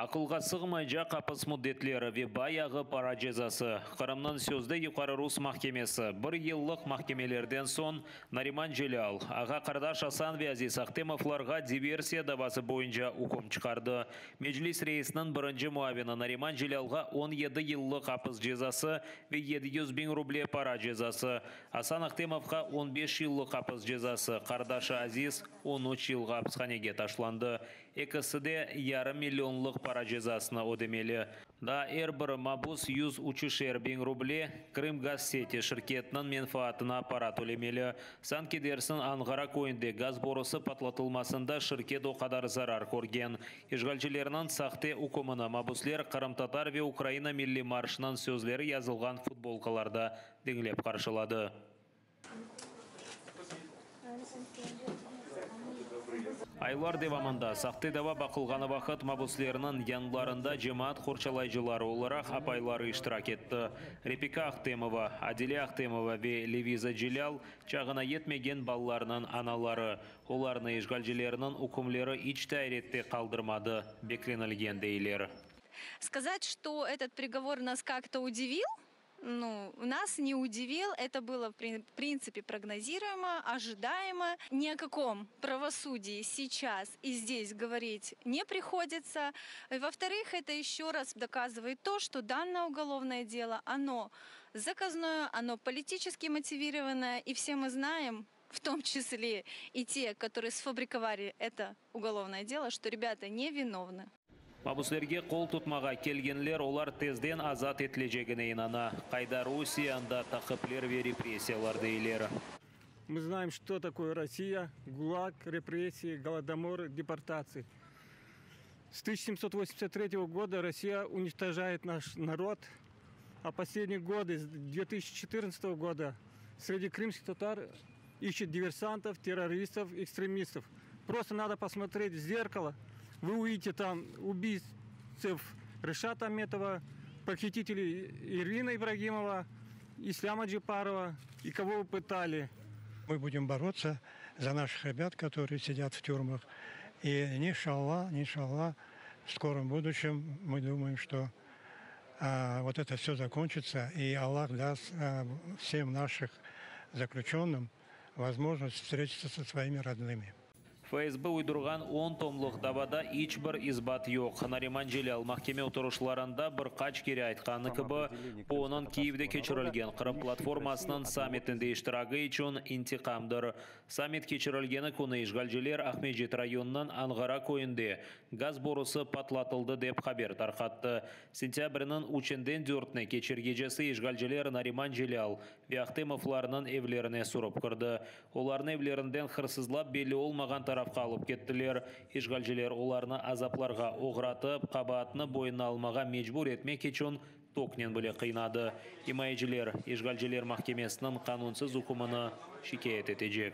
Aqılğa sığmaycaq apis müddetleri ve bayağı para cezası. Qırımnıñ sözde Yuqarı rus mahkemesi, bir yıllıq mahkemelerden soñ, Nariman Celâl, ağa-qardaş Asan ve Aziz Ahtemovlarğa diversiya davası boyunca üküm çıqardı. Meclis reisiniñ birinci muavini Nariman Celâlğa 17 yıllıq apis cezası ve 700 biñ ruble para cezası, Asan Ahtemovğa 15 yıllıq apis cezası, qardaşı Aziz 13 yılğa apishanege taşlandı. Ekisi de yarım millionlıq para cezasını ödemeli. Daa er bir mabus 103'şer biñ ruble Krımgazseti şirketiniñ menfaatına para tölemeli. Sanki dersiñ Anğara köyünde gaz borusı patlatılmasında şirket o qadar zarar körgen. İşğalcilerniñ sahte ükümini mabusler qırımtatar ve Ukraina milliy marşınıñ sözleri yazılğan futbolkalarda diñlep qarşıladı. Aylar devamında sahte dava baqılğanı vaqıt mabuslerniñ yanlarında cemaat qorçalayıcıları olaraq apayları iştirak etti. Repika Ahtemova, Adile Ahtemova ve Leviza Celâl çağına yetmegen balalarnıñ anaları. Olarnı işğalcilerniñ ükümleri iç te ayrette qaldırmadı, beklenilgen deyler. Сказать, что этот приговор нас как-то удивил, ну, нас не удивил, это было в принципе прогнозируемо, ожидаемо. Ни о каком правосудии сейчас и здесь говорить не приходится. Во-вторых, это еще раз доказывает то, что данное уголовное дело, оно заказное, оно политически мотивированное, и все мы знаем, в том числе и те, которые сфабриковали это уголовное дело, что ребята невиновны. Mabuslerge qol tutmağa kelgenler olar tezden azat etilecegine inana. Qayda Rusiye, anda taqipler ve repressiyalar deyler. Мы знаем, что такое Россия, ГУЛАГ, репрессии, голодомор, депортации. С 1783 года Россия уничтожает наш народ, а последние годы, с 2014 года, среди крымских татар ищет диверсантов, террористов, экстремистов. Просто надо посмотреть в зеркало, вы увидите там убийцев Решата Аметова, похитителей Ирины Ибрагимова, Исляма Джепарова и кого вы пытали. Мы будем бороться за наших ребят, которые сидят в тюрьмах. И иншалла, иншалла, в скором будущем мы думаем, что вот это все закончится, и Аллах даст всем наших заключенным возможность встретиться со своими родными. FSB uydurğan 10 tomluq davada iç bir isbat yoq. Nariman Celâl mahkeme oturışlarında bir qaç kere aytqanı kibi, bu onıñ Kiyevde keçirilgen Qırım platformasınıñ sammitinde iştiragi içün intiqamdır. Sammit keçirilgeni künü işğalciler Aqmescit rayonınıñ Anğara köyünde gaz borusı patlatıldı dep haber tarqattı. Sentâbrniñ 3-inden 4-ine keçer gecesi işğalciler Nariman Celâl ve Ahtemovlarnıñ evlerine sürip kirdi. Olarnı evlerinden hırsızlap belli olmağan tarafqa alıp kettiler. İşğalciler olarnı azaplarğa oğratıp, qabaatını boynuna almağa mecbur etmek içün toknen bile qıynadı. İmayeciler işğalciler mahkemesiniñ qanunsız ükümini şikâyet etecek.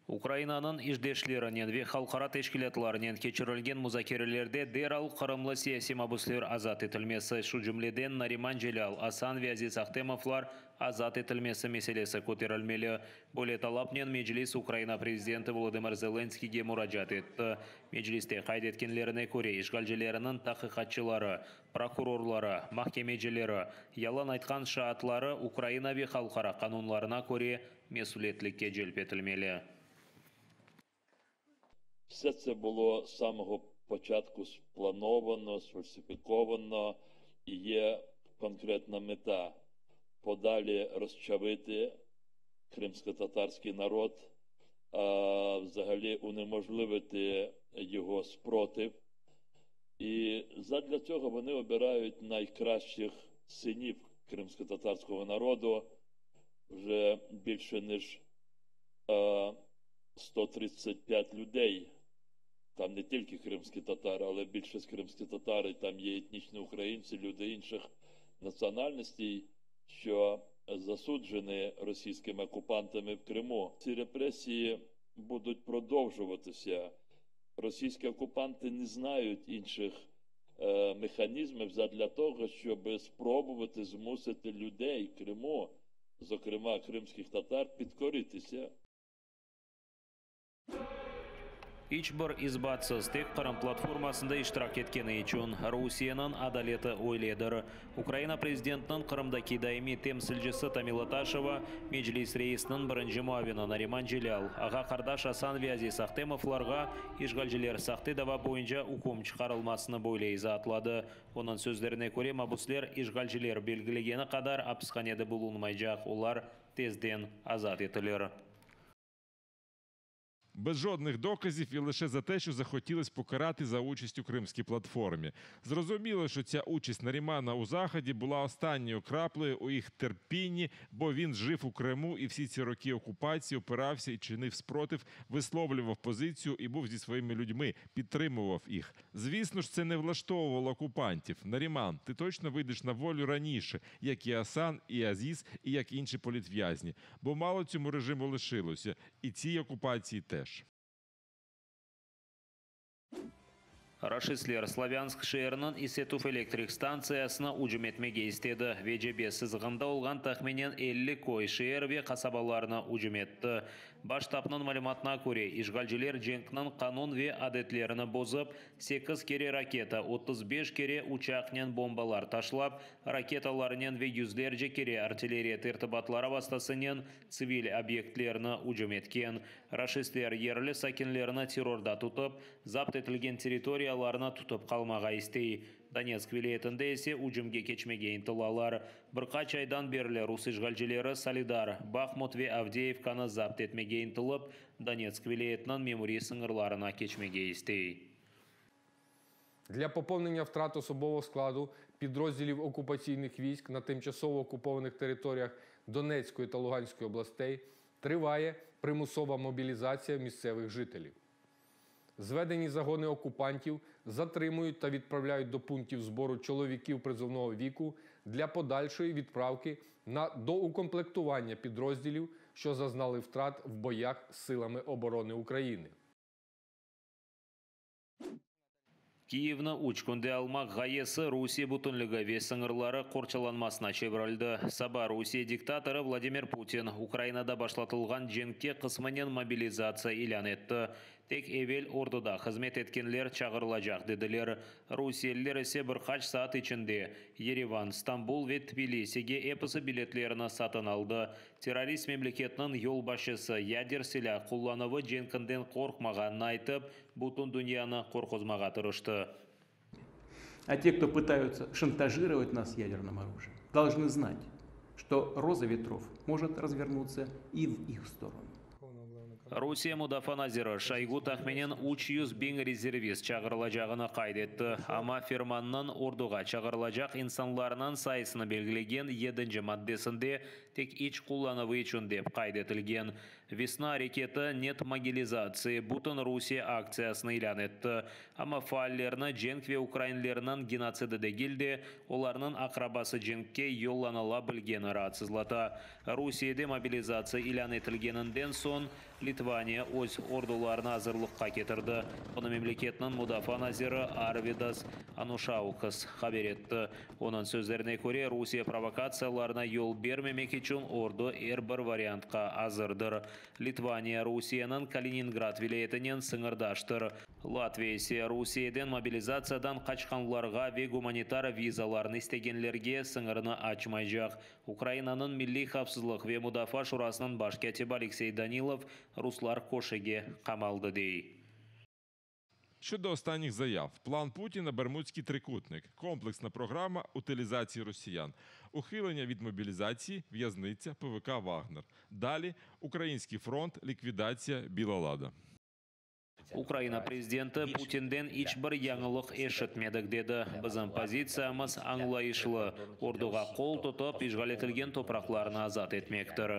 Ukrainanıñ işdeşlerinen ve halqara teşkilâtlarnen keçirilgen muzakerelerde deral qırımlı siyasiy mabusler azat etilmesi, şu cümleden Nariman Celâl, Asan ve Aziz Ahtemovlar azat etilmesi meselesi köterilmeli. Böyle talapnen Meclis Ukraina prezidenti Volodımır Zelenskiyge muracaat etti. Mecliste qayd etkenlerine köre, işğalcilerniñ taqiqatçıları, prokurorları, mahkemecileri, yalan aytqan şaatları Ukraina ve halqara qanunlarına köre mesüliyetlikke celp etilmeli. Все це було з самого початку сплановано, сфальсифіковано і є конкретна мета подалі розчавити кримсько-татарський народ, а взагалі унеможливити його спротив. І задля цього вони обирають найкращих синів кримсько-татарського народу, вже більше ніж 135 людей. Там не тільки кримські татари, але більшість кримські татари, там є етнічні українці, люди інших національностей, що засуджені російськими окупантами в Криму. Ці репресії будуть продовжуватися. Російські окупанти не знають інших е, механізмів задля того, щоб спробувати змусити людей Криму, зокрема кримських татар, підкоритися. İç bir isbatsız tek Qırım platformasında iştirak etkeni içün Rusiyeniñ adaleti öyledir. Ukraina prezidentiniñ Qırımdaki daimiy temsilcisi Tamila Taşeva, Meclis reisiniñ birinci muavini Nariman Celâl, ağa-qardaş Asan ve Aziz Ahtemovlarğa işğalciler sahte dava boyunca üküm çıqarılmasını böyle izaatladı. Onıñ sözlerine köre, mabusler işğalciler belgilegeni qadar apishanede bulunmaycaq, olar tezden azat etilir. Без жодних доказів і лише за те, що захотілось покарати за участь у кримській платформі. Зрозуміло, що ця участь Нарімана у заході була останньою краплею у їх терпінні, бо він жив у Криму і всі ці роки окупації опирався і чинив спротив, висловлював позицію і був зі своїми людьми, підтримував їх. Звісно ж, це не влаштовувало окупантів. Наріман, ти точно вийдеш на волю раніше, як і Асан, і Азіз, і як інші політв'язні, бо мало цьому режиму лишилося, і цій окупації теж. Raşistler Slavânsk şeeriniñ isetüv elektrik stantsiyasına ücüm etmege istedi ve cebe sızığında olğan tahminen 50 köy, şeer ve qasabalarına ücüm etti. Baş ştabnıñ malümatına köre, işğalciler cenkniñ qanun ve adetlerini bozıp, sekiz kere raketa, 35 kere uçaqnen bombalar taşlap, raketalarnen ve yüzlerce kere artilleriya tertibatları vastasınen tsivil obyektlerni ücüm etken. Raşistler yerli sakinlerni terrorda tutıp, zapt etilgen territoriyalarnı tutıp qalmağa istey. Donetsk vilâyetinde ise ücümge keçmege ıntılalar. Bir qaç aydan berli rus işğalcileri Soledar, Bahmut ve Avdeyevkanı zapt etmege ıntılıp, Donetsk vilâyetiniñ memuriy sıñırlarına keçmege istey. Для поповнення втрат особового складу підрозділів окупаційних військ на тимчасово окупованих територіях Донецької та Луганської областей триває примусова мобілізація місцевих жителів. Зведені загони окупантів затримують та відправляють до пунктів збору чоловіків призовного віку для подальшої відправки на доукомплектування підрозділів, що зазнали втрат в боях з силами оборони України. Kiyevni üç künde almaq ğayesi Rusiye bütünligi ve sıñırları qorçalanmasına çevirildi. Saba Rusiye diktatorı Vladimir Putin Ukrainada başlatılğan cenkke qısmınen mobilizatsiya ilân etti. Tek evel orduda hızmet etkenler çağırılacaq, dediler. Rusiyeliler ise bir qaç saat içinde Yerevan, Stambul ve Tbilisige episi biletlerini satın aldı. Terrorist memleketniñ yolbaşçısı yader silâ qullanuvı cenkinden qorqmağanını aytıp, bütün dünyanı qorquzmağa tırıştı. А те, кто пытаются шантажировать нас ядерным оружием, должны знать, что роза ветров может развернуться и в их сторону. Rusiye Mudafaa naziri Şoygu tahminen 300 biñ rezervist çağırılacağını qayd etti. Amma fermannıñ orduğa çağırılacaq insanlarnıñ sayısını belgilegen yedinci maddesinde tek iç qullanuvı içün dep qayd etilgen. Vesna areketi Net mobilizatsii bütün Rusiye aktsiyasını ilân etti. Amma faallerni cenk ve ukrainlerniñ genotsidi degil de, olarnıñ aqrabası cenkke yollanıla bilgeni raatsızlata. Rusiyede mobilizatsiya ilân etilgeninden soñ Litvaniya öz ordularını azırlıqqa ketirdi. Bunı memleketniñ mudafaa naziri Arvidas Anuşauskas haber etti. Onıñ sözlerine köre, Rusiye provokatsiyalarına yol bermemek içün ordu er bir variantqa azırdır. Litvaniya Rusiyeniñ Kaliningrad vilâyetinen sıñırdaştır. Latviya ise Rusiyeden mobilizatsiyadan qaçqanlarğa ve gumanitar vizalarını istegenlerge sıñırını açmaycaq. Ukrainanıñ Milliy havfsızlıq ve mudafaa şurasınıñ baş kâtibi Aleksey Danilov ruslar köşege qamaldı dey. Щодо останніх заяв, план Путіна Бермудський трикутник, комплексна програма утилізації росіян, ухилення від мобілізації, в'язниця, ПВК Вагнер. Далі Український фронт, ліквідація Біла Лада. Ukraina prezidenti Putinden iç bir yañılıq eşitmedik, dedi. Bizim pozitsiyamız añlayışlı, orduğa qol tutıp, işğal etilgen topraqlarnı azat etmektir.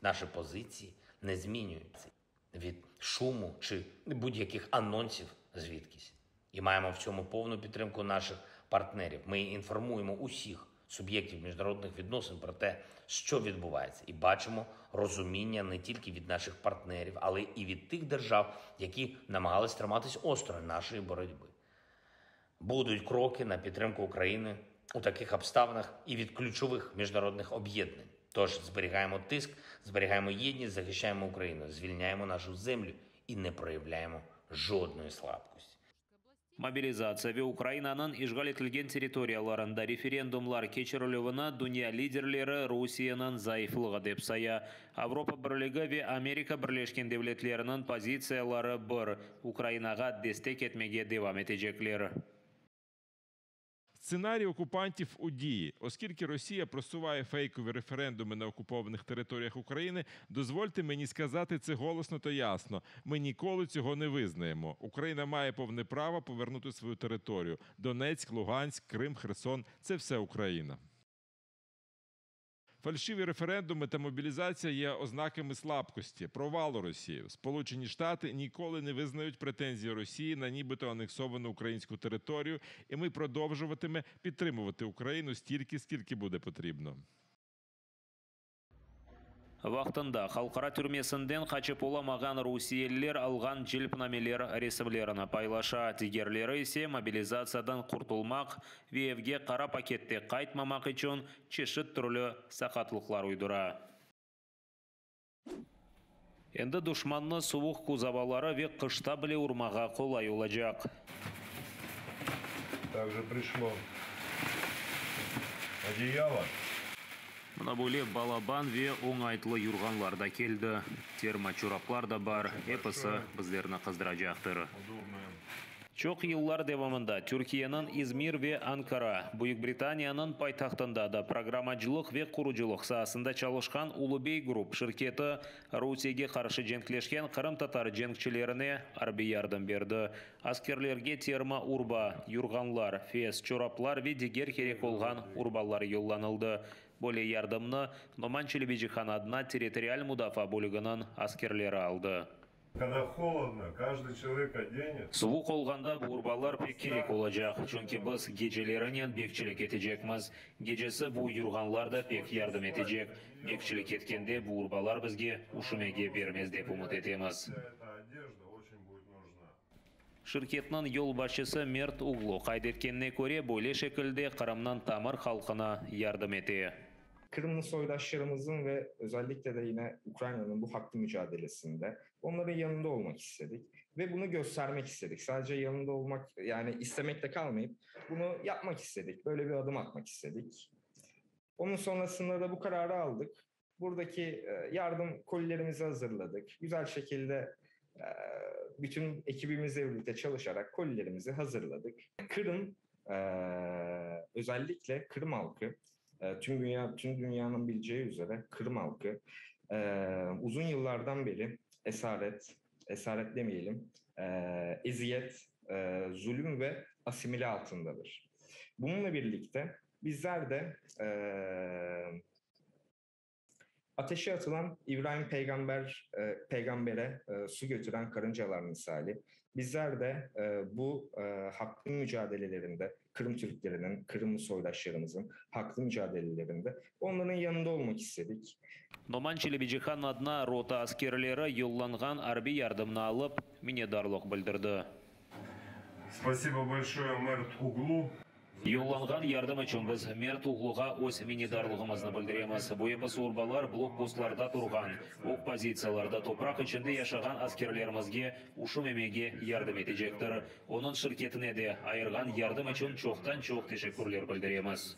Наші позиції не змінюються від шуму чи будь-яких анонсів звідкись. І маємо в цьому повну підтримку наших партнерів. Ми інформуємо усіх. Суб'єктів міжнародних відносин про те, що відбувається, і бачимо розуміння не тільки від наших партнерів, але і від тих держав, які намагались триматись осторонь нашої боротьби. Будуть кроки на підтримку України у таких обставинах і від ключових міжнародних об'єднань. Тож зберігаємо тиск, зберігаємо єдність, захищаємо Україну, звільняємо нашу землю і не проявляємо жодної слабкості. Mobilizatsiya ve Ukrainanıñ işğal etilgen territoriyalarında referendumlar keçirilüvini dünya liderleri Rusiyeniñ zayıflığı dep saya. Avropa Birligi ve Amerika Birleşken Devletleriniñ pozitsiyaları bir, Ukrainağa destek etmege devam etecekler. Сценарій окупантів у дії, оскільки Росія просуває фейкові референдуми на окупованих територіях України, дозвольте мені сказати це голосно та ясно. Ми ніколи цього не визнаємо. Україна має повне право повернути свою територію. Донецьк, Луганськ, Крим, Херсон це все Україна. Фальшиві референдуми та мобілізація є ознаками слабкості, провалу Росії. Сполучені Штати ніколи не визнають претензії Росії на нібито анексовану українську територію, і ми продовжуватиме підтримувати Україну стільки, скільки буде потрібно. Vaqtında halqara türmesinden qaçıp olamağan rusiyeliler alğan celpnameler resimlerini paylaşa, digerleri ise mobilizatsiyadan qurtulmaq ve evge qara pakette qaytmamaq içün çeşit türlü saqatlıqlar uydura. Endi duşmannı suvuq küz avaları ve qışta bile urmağa qolay olacaq. Также пришло одеяло. Mına böyle balaban ve oñaytlı yurğanlar da keldi. Termo çoraplar da bar, episi bizlerni qızdıracaqtır. Çoq yıllar devamında Türkiyeniñ İzmir ve Ankara, Büyük Britaniyanıñ paytahtında da programmacılıq ve qurucılıq saasında çalışqan Ulubey Group şirketi Rusiyege qarşı cenkleşken qırımtatar cenkçilerine arbiy yardım berdi. Askerlerge termo urba, yurğanlar, fes, çoraplar ve diger kerek olğan urbalar yollanıldı. Böyle yardımnı Noman Çelebicihan adına territorial mudafaa bölüginiñ askerleri aldı. Когда холодно, каждый человек оденет. Suvuq olğanda bu urbalar pek kerek olacaq, çünki biz gecelerinen bekçilik etecekmiz. Gecesi bu yurğanlar da pek yardım etecek. Bekçilik etkende bu urbalar bizge üşümege bermez dep ümüt etemiz. Эта одежда очень будет нужна. Şirketniñ yolbaşçısı Mert Uglu qayd etkenine köre, böyle şekilde Qırımnıñ tamır halqına yardım ete. Kırımlı soydaşlarımızın ve özellikle de yine Ukrayna'nın bu haklı mücadelesinde onların yanında olmak istedik ve bunu göstermek istedik. Sadece yanında olmak yani istemekle kalmayıp bunu yapmak istedik. Böyle bir adım atmak istedik. Onun sonrasında da bu kararı aldık. Buradaki yardım kolilerimizi hazırladık. Güzel şekilde bütün ekibimizle birlikte çalışarak kolilerimizi hazırladık. Kırım özellikle Kırım halkı tüm dünya tüm dünyanın bileceği üzere Kırım halkı uzun yıllardan beri esaret, esaret demeyelim, eziyet, zulüm ve asimile altındadır. Bununla birlikte bizler de ateşe atılan İbrahim peygamber peygambere su götüren karıncalar misali bizler de bu haklı mücadelelerinde Kırım Türklerinin, Kırımlı soydaşlarımızın haklı mücadelelerinde onların yanında olmak istedik. Noman Çelebicihan adına rota askerleri yollanğan arbiy yardımnı alıp, minnetdarlıq bildirdi. Спасибо большое Мерт Углу. Yollanğan yardım içün biz Mert Ugluğa öz minnetdarlığımıznı bildiremiz. Bu episi urbalar blokpostlarda turğan, ög pozitsiyalarda topraq içinde yaşağan askerlerimizge üşümemege yardım etecektir. Onıñ şirketine de ayırğan yardım içün çoqtan-çoq teşekkürler bildiremiz.